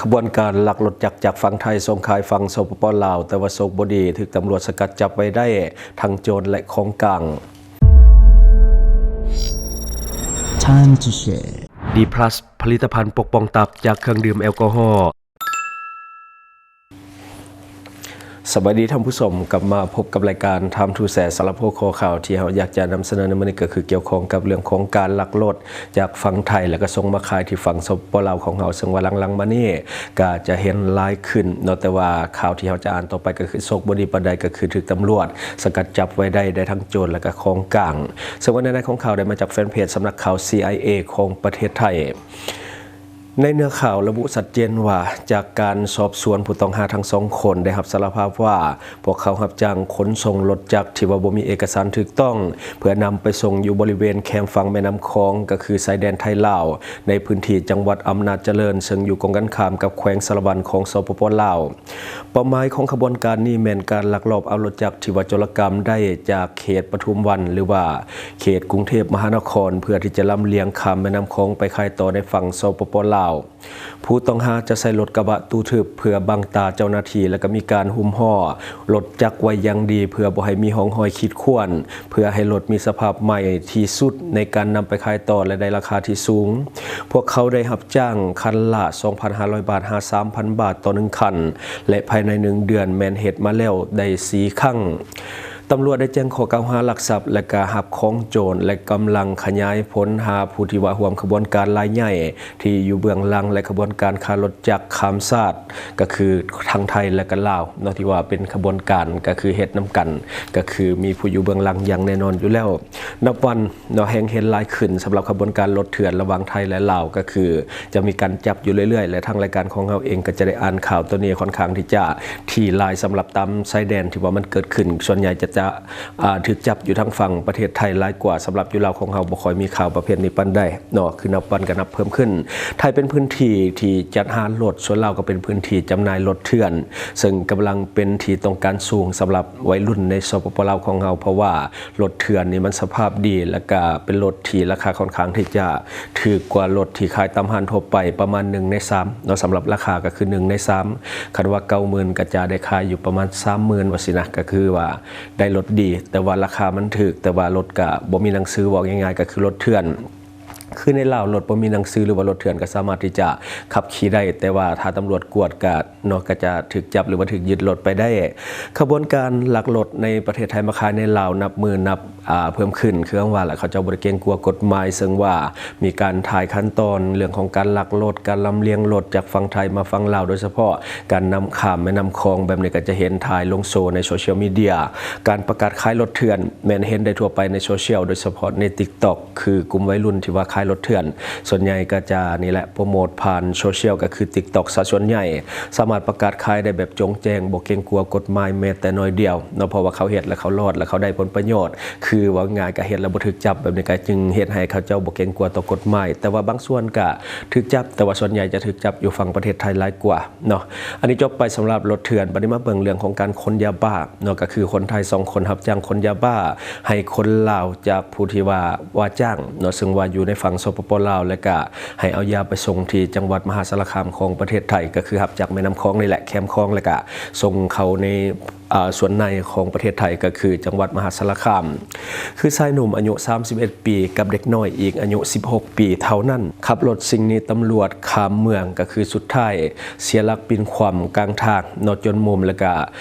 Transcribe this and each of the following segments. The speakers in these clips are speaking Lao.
ຂະບວນການລັກລົດຈັກຈາກຝັ່ງໄທສົ່ງຂາຍຝັ່ງ ສປປ ລາວ, ແຕ່ວ່າໂຊກບໍ່ດີ ຖືກຕຳຫຼວດສະກັດຈັບໄວ້ໄດ້ ທັງໂຈນ ແລະ ຂອງກາງ. Time to share. ດີພລັສ ຜະລິດຕະພັນປົກປ້ອງຕັບຈາກເຄື່ອງດື່ມແອລກໍຮໍ. ສະບາຍດີທ່ານຜູ້ຊົມ, ກັບມາພົບກັບລາຍການ Time to Share. ສຳລັບຫົວຂໍ້ຂ່າວທີ່ເຮົາຢາກຈະນຳສະເໜີໃນມື້ນີ້ ກໍຄືກ່ຽວຂ້ອງກັບເລື່ອງຂອງການລັກລົດຈາກຝັ່ງໄທ ແລ້ວກໍສົ່ງມາຂາຍທີ່ຝັ່ງ ສປປ ລາວ ຂອງເຮົາ, ເຊິ່ງວ່າຫຼັງໆມານີ້ກໍຈະເຫັນຫຼາຍຂຶ້ນເນາະ, ແຕ່ວ່າຂ່າວທີ່ເຮົາຈະອ່ານຕໍ່ໄປກໍຄືໂຊກບໍ່ດີປານໃດ, ກໍຄືຖືກຕຳຫຼວດສະກັດຈັບໄວ້ໄດ້ ໄດ້ທັງໂຈນ ແລ້ວກໍຂອງກາງ. ເຊິ່ງວ່າເນື້ອໃນຂອງຂ່າວໄດ້ມາຈາກແຟນເພຈສຳນັກຂ່າວ ຊີໄອເອ ຂອງປະເທດໄທ. ໃນເນື້ອຂ່າວລະບຸຊັດເຈນວ່າ ຈາກການສອບສວນຜູ້ຕ້ອງຫາທັງສອງຄົນ ໄດ້ຮັບສາລະພາບວ່າ ພວກເຂົາຮັບຈ້າງຂົນສົ່ງລົດຈັກທີ່ວ່າບໍ່ມີເອກະສານຖືກຕ້ອງ ເພື່ອນຳໄປສົ່ງຢູ່ບໍລິເວນແຄມຝັ່ງແມ່ນ້ຳຂອງ ກໍຄືຊາຍແດນໄທລາວ ໃນພື້ນທີ່ຈັງຫວັດອຳນາດຈະເລີນ ເຊິ່ງຢູ່ກົງກັນຂ້າມກັບແຂວງສາລະວັນຂອງ ສປປ ລາວ. ເປົ້າໝາຍຂອງຂະບວນການນີ້ແມ່ນການລັກລອບເອົາລົດຈັກທີ່ວ່າໂຈລະກຳໄດ້ຈາກເຂດປະທຸມວັນ ຫຼືວ່າເຂດກຸງເທບມະຫານະຄອນ ເພື່ອທີ່ຈະລຳລຽງຂ້າມແມ່ນ້ຳຂອງໄປຂາຍຕໍ່ໃນຝັ່ງ ສປປ ລາວ. ຜູ້ຕ້ອງຫາຈະໃຊ້ລົດກະບະຕູ້ທຶບເພື່ອບັງຕາເຈົ້າໜ້າທີ່ ແລະ ກໍມີການຫຸ້ມຫໍ້ລົດຈັກໄວ້ຢ່າງດີ ເພື່ອບໍ່ໃຫ້ມີຮ່ອງຮອຍຂີດຂ່ວນ ເພື່ອໃຫ້ລົດມີສະພາບໃໝ່ທີ່ສຸດໃນການນຳໄປຂາຍຕໍ່ ແລະ ໄດ້ລາຄາທີ່ສູງ. ພວກເຂົາໄດ້ຮັບຈ້າງຄັນລະສອງພັນຫ້າຮ້ອຍບາດ ຫາ ສາມພັນບາດຕໍ່ໜຶ່ງຄັນ ແລະ ພາຍໃນໜຶ່ງເດືອນແມ່ນເຮັດມາແລ້ວໄດ້ສີ່ຄັ້ງ. ຕຳຫຼວດໄດ້ແຈ້ງຂໍ້ກ່າວຫາລັກຊັບ ແລະ ກະຮັບຂອງໂຈນ ແລະ ກຳລັງຂະຫຍາຍຜົນຫາຜູ້ທີ່ວ່າຮ່ວມຂະບວນການລາຍໃຫຍ່ ທີ່ຢູ່ເບື້ອງຫຼັງ ແລະ ຂະບວນການຄ້າລົດຈັກຂ້າມຊາດ ກໍຄືທັງໄທ ແລະ ກໍລາວເນາະ ທີ່ວ່າເປັນຂະບວນການ ກໍຄືເຮັດນຳກັນ ກໍຄືມີຜູ້ຢູ່ເບື້ອງຫຼັງຢ່າງແນ່ນອນຢູ່ແລ້ວ. ນັບວັນເນາະ ແຮ່ງເຫັນຫຼາຍຂຶ້ນສຳລັບຂະບວນການລົດເຖື່ອນລະຫວ່າງໄທ ແລະ ລາວ ກໍຄືຈະມີການຈັບຢູ່ເລື້ອຍໆ ແລະ ທາງລາຍການຂອງເຮົາເອງກໍຈະໄດ້ອ່ານຂ່າວໂຕນີ້ຄ່ອນຂ້າງທີ່ຈະຖີ່ຫຼາຍ ສຳລັບຕາມຊາຍແດນທີ່ວ່າມັນເກີດຂຶ້ນ ສ່ວນໃຫຍ່ຈະ ຈະ ອ່າ ຖືກຈັບຢູ່ທາງຝັ່ງປະເທດໄທຫຼາຍກວ່າ. ສຳລັບຢູ່ລາວຂອງເຮົາບໍ່ຄ່ອຍມີຂ່າວປະເພດນີ້ປານໃດເນາະ, ຄືນັບວັນກໍນັບເພີ່ມຂຶ້ນ. ໄທເປັນພື້ນທີ່ທີ່ຈັດຫາລົດ, ສ່ວນລາວກໍເປັນພື້ນທີ່ຈຳໜ່າຍລົດເຖື່ອນ, ເຊິ່ງກຳລັງເປັນທີ່ຕ້ອງການສູງສຳລັບໄວລຸ້ນໃນ ສປປ ລາວ ຂອງເຮົາ, ເພາະວ່າລົດເຖື່ອນນີ້ມັນສະພາບດີ ແລ້ວກະເປັນລົດທີ່ລາຄາຄ່ອນຂ້າງທີ່ຈະຖືກກວ່າລົດທີ່ຂາຍຕາມຮ້ານທົ່ວໄປປະມານໜຶ່ງໃນສາມເນາະ. ສຳລັບລາຄາກໍຄືໜຶ່ງໃນສາມ, ຄັນວ່າເກົ້າໝື່ນກໍຈະໄດ້ຂາຍຢູ່ປະມານສາມໝື່ນວ່າຊີ້ນະ, ກໍຄືວ່າ ໄດ້ລົດດີ ແຕ່ວ່າລາຄາມັນຖືກ, ແຕ່ວ່າລົດກະບໍ່ມີໜັງສື, ເວົ້າງ່າຍໆກໍຄືລົດເຖື່ອນ. ຄືໃນລາວ ລົດບໍ່ມີໜັງສື ຫຼືວ່າລົດເຖື່ອນກໍສາມາດທີ່ຈະຂັບຂີ່ໄດ້, ແຕ່ວ່າຖ້າຕຳຫຼວດກວດກະເນາະ ກໍຈະຖືກຈັບ ຫຼືວ່າຖືກຍຶດລົດໄປໄດ້. ຂະບວນການລັກລົດໃນປະເທດໄທມາຂາຍໃນລາວ ນັບມື້ນັບ ອ່າ ເພີ່ມຂຶ້ນ. ຄືຫຍັງວ່າລະ ເຂົາເຈົ້າບໍ່ໄດ້ເກງກົວກົດໝາຍ, ເຊິ່ງວ່າມີການຖ່າຍຂັ້ນຕອນເລື່ອງຂອງການລັກລົດ, ການລຳລຽງລົດຈາກຝັ່ງໄທມາຝັ່ງລາວ, ໂດຍສະເພາະການນຳຂ້າມແມ່ນ້ຳຂອງແບບນີ້ ກໍຈະເຫັນຖ່າຍລົງໂຊໃນໂຊຊຽວມີເດຍ. ການປະກາດຂາຍລົດເຖື່ອນແມ່ນເຫັນໄດ້ທົ່ວໄປໃນໂຊຊຽວ, ໂດຍສະເພາະໃນຕິກຕັອກ ຄືກຸ່ມໄວລຸ້ນທີ່ວ່າຂາຍລົດເຖື່ອນ ສ່ວນໃຫຍ່ກໍຈະນີ້ແຫຼະ ໂປຣໂມດຜ່ານໂຊຊຽວ ກໍຄືຕິກຕັອກ ຊະສ່ວນໃຫຍ່. ສາມາດປະກາດຂາຍໄດ້ແບບໂຈ່ງແຈ້ງ, ບໍ່ເກງກົວກົດໝາຍແມ້ແຕ່ໜ້ອຍດຽວເນາະ, ເພາະວ່າເຂົາເຮັດແລ້ວເຂົາລອດ ແລ້ວເຂົາໄດ້ຜົນປະໂຫຍດ, ຄືເວົ້າງ່າຍກໍເຮັດແລ້ວບໍ່ຖືກຈັບ, ແບບນີ້ກໍຈຶ່ງເຮັດໃຫ້ເຂົາເຈົ້າບໍ່ເກງກົວຕໍ່ກົດໝາຍ. ແຕ່ວ່າບາງສ່ວນກໍຖືກຈັບ, ແຕ່ວ່າສ່ວນໃຫຍ່ຈະຖືກຈັບຢູ່ຝັ່ງປະເທດໄທຫຼາຍກວ່າເນາະ. ອັນນີ້ຈົບໄປສຳລັບລົດເຖື່ອນ. ບັດນີ້ມາເບິ່ງເລື່ອງຂອງການຂົນຢາບ້າເນາະ, ກໍຄືຄົນໄທສອງຄົນຮັບຈ້າງຂົນຢາບ້າໃຫ້ຄົນລາວຈາກຜູ້ທີ່ວ່າ ວ່າຈ້າງເນາະ, ເຊິ່ງວ່າຢູ່ໃນຝັ່ງ ສປປ ລາວ ແລ້ວກະໃຫ້ເອົາຢາໄປສົ່ງທີ່ຈັງຫວັດມະຫາສາລະຄາມຂອງປະເທດໄທ, ກໍຄືຮັບຈາກແມ່ນ້ຳຂອງນີ້ແຫຼະ, ແຄມຂອງ, ແລ້ວກະສົ່ງເຂົ້າໃນ ອ່າ ສ່ວນໃນຂອງປະເທດໄທ ກໍຄືຈັງຫວັດມະຫາສາລະຄາມ. ຄືຊາຍໜຸ່ມອາຍຸສາມສິບເອັດປີ ກັບເດັກນ້ອຍອີກອາຍຸສິບຫົກປີເທົ່ານັ້ນ ຂັບລົດຊິງໜີຕຳຫຼວດຂ້າມເມືອງ, ກໍຄືສຸດທ້າຍເສຍຫຼັກປິ່ນຂວ້ຳກາງທາງເນາະ, ຈົນມຸມ ແລ້ວກະ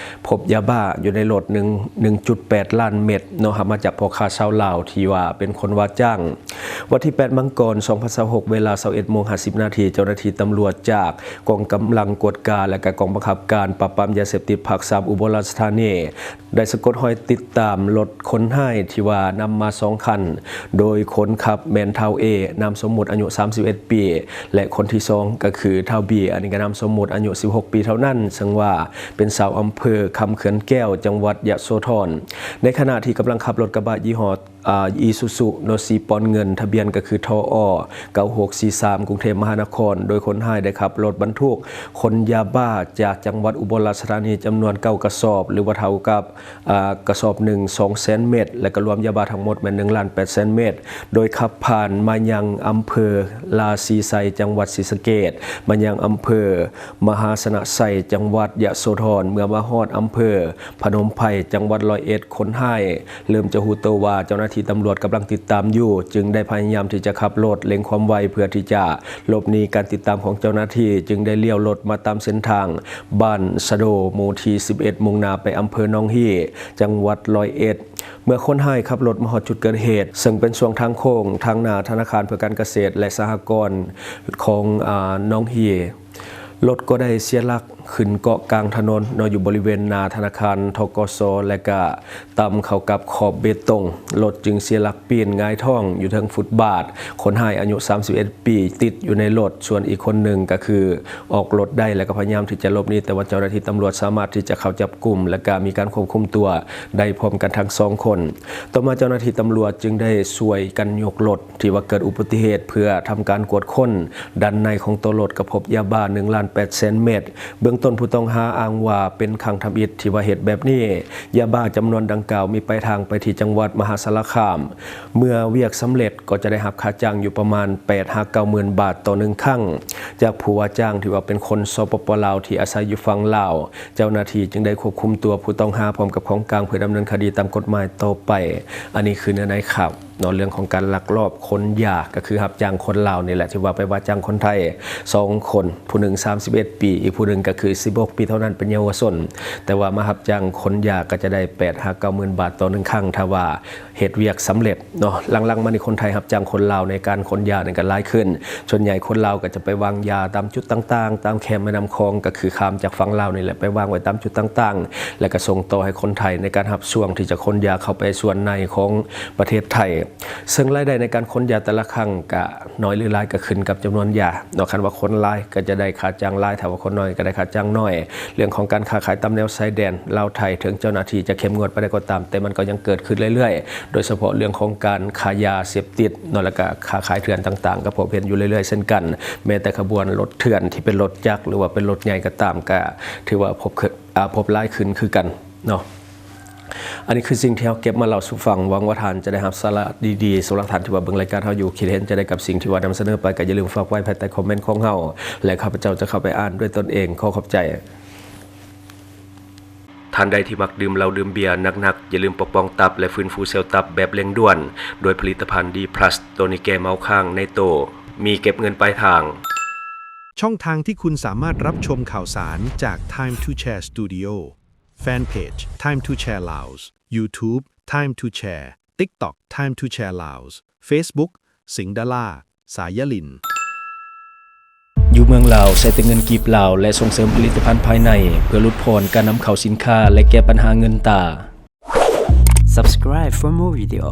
ພົບຢາບ້າຢູ່ໃນລົດ ໜຶ່ງ ໜຶ່ງຈຸດແປດລ້ານເມັດເນາະ, ຮັບມາຈາກພໍ່ຄ້າຊາວລາວທີ່ວ່າເປັນຄົນວ່າຈ້າງ. ວັນທີແປດ ມັງກອນ ສອງພັນຊາວຫົກ ເວລາຊາວເອັດໂມງຫ້າສິບນາທີ, ເຈົ້າໜ້າທີ່ຕຳຫຼວດຈາກກອງກຳລັງກວດກາ ແລະ ກະກອງບັງຄັບການປາບປາມຢາເສບຕິດພາກສາມ ອຸບົນລາຊະທານີ ໄດ້ສະກົດຮອຍຕິດຕາມລົດຄົນຮ້າຍທີ່ວ່ານຳມາສອງຄັນ, ໂດຍຄົນຂັບແມ່ນທ້າວ A ນາມສົມມຸດ ອາຍຸສາມສິບເອັດປີ ແລະ ຄົນທີສອງກໍຄືທ້າວ B ອັນນີ້ກໍນາມສົມມຸດ ອາຍຸສິບຫົກປີເທົ່ານັ້ນ, ເຊິ່ງວ່າເປັນຊາວອຳເພີຄຳເຂືອນແກ້ວ ຈັງຫວັດຍະໂສທອນ. ໃນຂະນະທີ່ກຳລັງຂັບລົດກະບະຍີ່ຫໍ້ ອ່າ ອີຊູຊູ ເນາະ ສີປອນເງິນ ທະບຽນກໍຄື ທອ ເກົ້າຫົກສີ່ສາມ ກຸງເທບມະຫານະຄອນ ໂດຍຄົນຮ້າຍໄດ້ຂັບລົດບັນທຸກຂົນຢາບ້າຈາກຈັງຫວັດອຸບົນລາຊະທານີ ຈຳນວນເກົ້າກະສອບ ຫຼືວ່າເທົ່າກັບ ອາ ກະສອບໜຶ່ງ ສອງແສນເມັດ ແລະ ກໍລວມຢາບ້າທັງໝົດແມ່ນ ໜຶ່ງລ້ານແປດແສນເມັດ ໂດຍຂັບຜ່ານມາຍັງອຳເພີລາສີໄຊ ຈັງຫວັດສີສະເກດ, ມາຍັງອຳເພີມະຫາຊະນະໄຊ ຈັງຫວັດຍະໂສທອນ. ເມື່ອມາຮອດອຳເພີພະນົມໄພ ຈັງຫວັດຮ້ອຍເອັດ, ຄົນຮ້າຍເລີ່ມຈະຮູ້ໂຕວ່າເຈົ້າໜ້າທີ່ຕຳຫຼວດກຳລັງຕິດຕາມຢູ່, ຈຶ່ງໄດ້ພະຍາຍາມທີ່ຈະຂັບລົດເລັ່ງຄວາມໄວເພື່ອທີ່ຈະຫຼົບໜີການຕິດຕາມຂອງເຈົ້າໜ້າທີ່, ຈຶ່ງໄດ້ລ້ຽວລົດມາຕາມເສັ້ນທາງ ບ້ານສະໂດ ໝູ່ທີສິບເອັດ ມຸ່ງໜ້າໄປອຳເພີໜອງຮີ ຈັງຫວັດຮ້ອຍເອັດ. ເມື່ອຄົນຮ້າຍຂັບລົດມາຮອດຈຸດເກີດເຫດ, ເຊິ່ງເປັນຊ່ວງທາງໂຄ້ງທາງໜ້າທະນາຄານເພື່ອການກະເສດ ແລະ ສະຫະກອນຂອງ ອາ ໜອງຮີ, ລົດກໍໄດ້ເສຍຫຼັກຂຶ້ນເກາະກາງຖະໜົນເນາະ ຢູ່ບໍລິເວນໜ້າທະນາຄານ ທກສ ແລະ ກະ ຕ່ຳເຂົ້າກັບຂອບເບຕົງ, ລົດຈຶ່ງເສຍຫຼັກປີ້ນຫງາຍທ້ອງຢູ່ເທິງຟຸດບາດ. ຄົນຮ້າຍອາຍຸສາມສິບເອັດປີ ຕິດຢູ່ໃນລົດ, ສ່ວນອີກຄົນໜຶ່ງກໍຄືອອກລົດໄດ້ ແລະ ກໍພະຍາຍາມທີ່ຈະຫຼົບໜີ, ແຕ່ວ່າເຈົ້າໜ້າທີ່ຕຳຫຼວດສາມາດທີ່ຈະເຂົ້າຈັບກຸມ ແລະ ກໍມີການຄວບຄຸມຕົວໄດ້ພ້ອມກັນທັງສອງຄົນ. ຕໍ່ມາເຈົ້າໜ້າທີ່ຕຳຫຼວດຈຶ່ງໄດ້ຊ່ວຍກັນຍົກລົດທີ່ວ່າເກີດອຸບັດຕິເຫດ ເພື່ອທຳການກວດຄົ້ນ. ດ້ານໃນຂອງໂຕລົດກໍພົບຢາບ້າ ໜຶ່ງລ້ານແປດແສນເມັດ. ເບື້ອງຕົ້ນຜູ້ຕ້ອງຫາອ້າງວ່າເປັນຄັ້ງທຳອິດທີ່ວ່າເຮັດແບບນີ້. ຢາບ້າຈຳນວນດັ່ງກ່າວມີປາຍທາງໄປທີ່ຈັງຫວັດມະຫາສາລະຄາມ. ເມື່ອວຽກສຳເລັດກໍຈະໄດ້ຮັບຄ່າຈ້າງຢູ່ປະມານແປດຫາເກົ້າໝື່ນບາດຕໍ່ໜຶ່ງຄັ້ງ ຈາກຜູ້ວ່າຈ້າງທີ່ວ່າເປັນຄົນ ສປປ ລາວ ທີ່ອາໄສຢູ່ຝັ່ງລາວ. ເຈົ້າໜ້າທີ່ຈຶ່ງໄດ້ຄວບຄຸມຕົວຜູ້ຕ້ອງຫາພ້ອມກັບຂອງກາງເພື່ອດຳເນີນຄະດີຕາມກົດໝາຍຕໍ່ໄປ. ອັນນີ້ຄືເນື້ອໃນຂ່າວ ເນາະ ເລື່ອງຂອງການລັກລອບຂົນຢາ ກໍຄືຮັບຈ້າງຄົນລາວນີ້ແຫຼະ ທີ່ວ່າໄປວ່າຈ້າງຄົນໄທສອງຄົນ, ຜູ້ໜຶ່ງສາມສິບເອັດປີ, ອີກຜູ້ໜຶ່ງກໍຄືສິບຫົກປີເທົ່ານັ້ນ ເປັນເຍົາວະຊົນ, ແຕ່ວ່າມາຮັບຈ້າງຂົນຢາກໍຈະໄດ້ແປດຫາເກົ້າໝື່ນບາດຕໍ່ໜຶ່ງຄັ້ງ ຖ້າວ່າເຮັດວຽກສຳເລັດເນາະ. ຫຼັງໆມານີ້ຄົນໄທຮັບຈ້າງຄົນລາວໃນການຂົນຢານີ້ກໍຫຼາຍຂຶ້ນ, ສ່ວນໃຫຍ່ຄົນລາວກໍຈະໄປວາງຢາຕາມຈຸດຕ່າງໆ ຕາມແຄມແມ່ນ້ຳຂອງ ກໍຄືຂ້າມຈາກຝັ່ງລາວນີ້ແຫຼະ ໄປວາງໄວ້ຕາມຈຸດຕ່າງໆ ແລ້ວກໍສົ່ງຕໍ່ໃຫ້ຄົນໄທໃນການຮັບຊ່ວງທີ່ຈະຂົນຢາເຂົ້າໄປສ່ວນໃນຂອງປະເທດໄທ. ເຊິ່ງລາຍໄດ້ໃນການຂົນຢາແຕ່ລະຄັ້ງກະໜ້ອຍຫຼືຫຼາຍກະຂຶ້ນກັບຈຳນວນຢາເນາະ, ຄັນວ່າຄົນຫຼາຍກະຈະໄດ້ຄ່າຈ້າງຫຼາຍ, ຖ້າວ່າຄົນໜ້ອຍກະໄດ້ຄ່າຈ້າງໜ້ອຍ. ເລື່ອງຂອງການຄ້າຂາຍຕາມແນວຊາຍແດນລາວໄທ ເຖິງເຈົ້າໜ້າທີ່ຈະເຂັ້ມງວດປານໃດກໍຕາມ, ແຕ່ມັນກໍຍັງເກີດຂຶ້ນເລື້ອຍໆ, ໂດຍສະເພາະເລື່ອງຂອງການຄ້າຢາເສບຕິດເນາະ ແລ້ວກະຄ້າຂາຍເຖື່ອນຕ່າງໆ ກໍພົບເຫັນຢູ່ເລື້ອຍໆເຊັ່ນກັນ. ແມ້ແຕ່ຂະບວນລົດເຖື່ອນທີ່ເປັນລົດຈັກ ຫຼືວ່າເປັນລົດໃຫຍ່ກໍຕາມ ກະຖືວ່າພົບ ອ່າ ພົບຫຼາຍຂຶ້ນຄືກັນເນາະ. ອັນນີ້ຄືສິ່ງທີ່ເຮົາເກັບມາເລົ່າສູ່ຟັງ. ຫວັງວ່າທ່ານຈະໄດ້ຮັບສາລະດີໆ. ສຳລັບທ່ານທີ່ວ່າເບິ່ງລາຍການເຮົາຢູ່, ຄິດເຫັນຈັ່ງໃດກັບສິ່ງທີ່ວ່ານຳສະເໜີໄປ, ກໍຢ່າລືມຝາກໄວ້ພາຍໃຕ້ຄອມເມັນຂອງເຮົາ ແລະ ຂ້າພະເຈົ້າຈະເຂົ້າໄປອ່ານດ້ວຍຕົນເອງ. ຂໍຂອບໃຈ. ທ່ານໃດທີ່ມັກດື່ມເຫຼົ້າດື່ມເບຍໜັກໆ, ຢ່າລືມປົກປ້ອງຕັບ ແລະ ຟື້ນຟູເຊວຕັບແບບເລັ່ງດ່ວນ ດ້ວຍຜະລິດຕະພັນ D plus ໂຕນີ້ແກ້ເມົາຄ້າງໃນໂຕ, ມີເກັບເງິນປາຍທາງ. ช่องทางที่คุณสามารถรับชมข่าวสารจาก Time to Share Studio Fanpage Time to Share Laos YouTube Time to Share TikTok Time to Share Laos Facebook สิงห์ดารา สายลิน ຢູ່ເມືອງລາວ ໃຊ້ແຕ່ເງິນກີບລາວ ແລະ ສົ່ງເສີມຜະລິດຕະພັນພາຍໃນ ເພື່ອຫຼຸດຜ່ອນການນຳເຂົ້າສິນຄ້າ ແລະ ແກ້ບັນຫາເງິນຕາ. Subscribe for more video.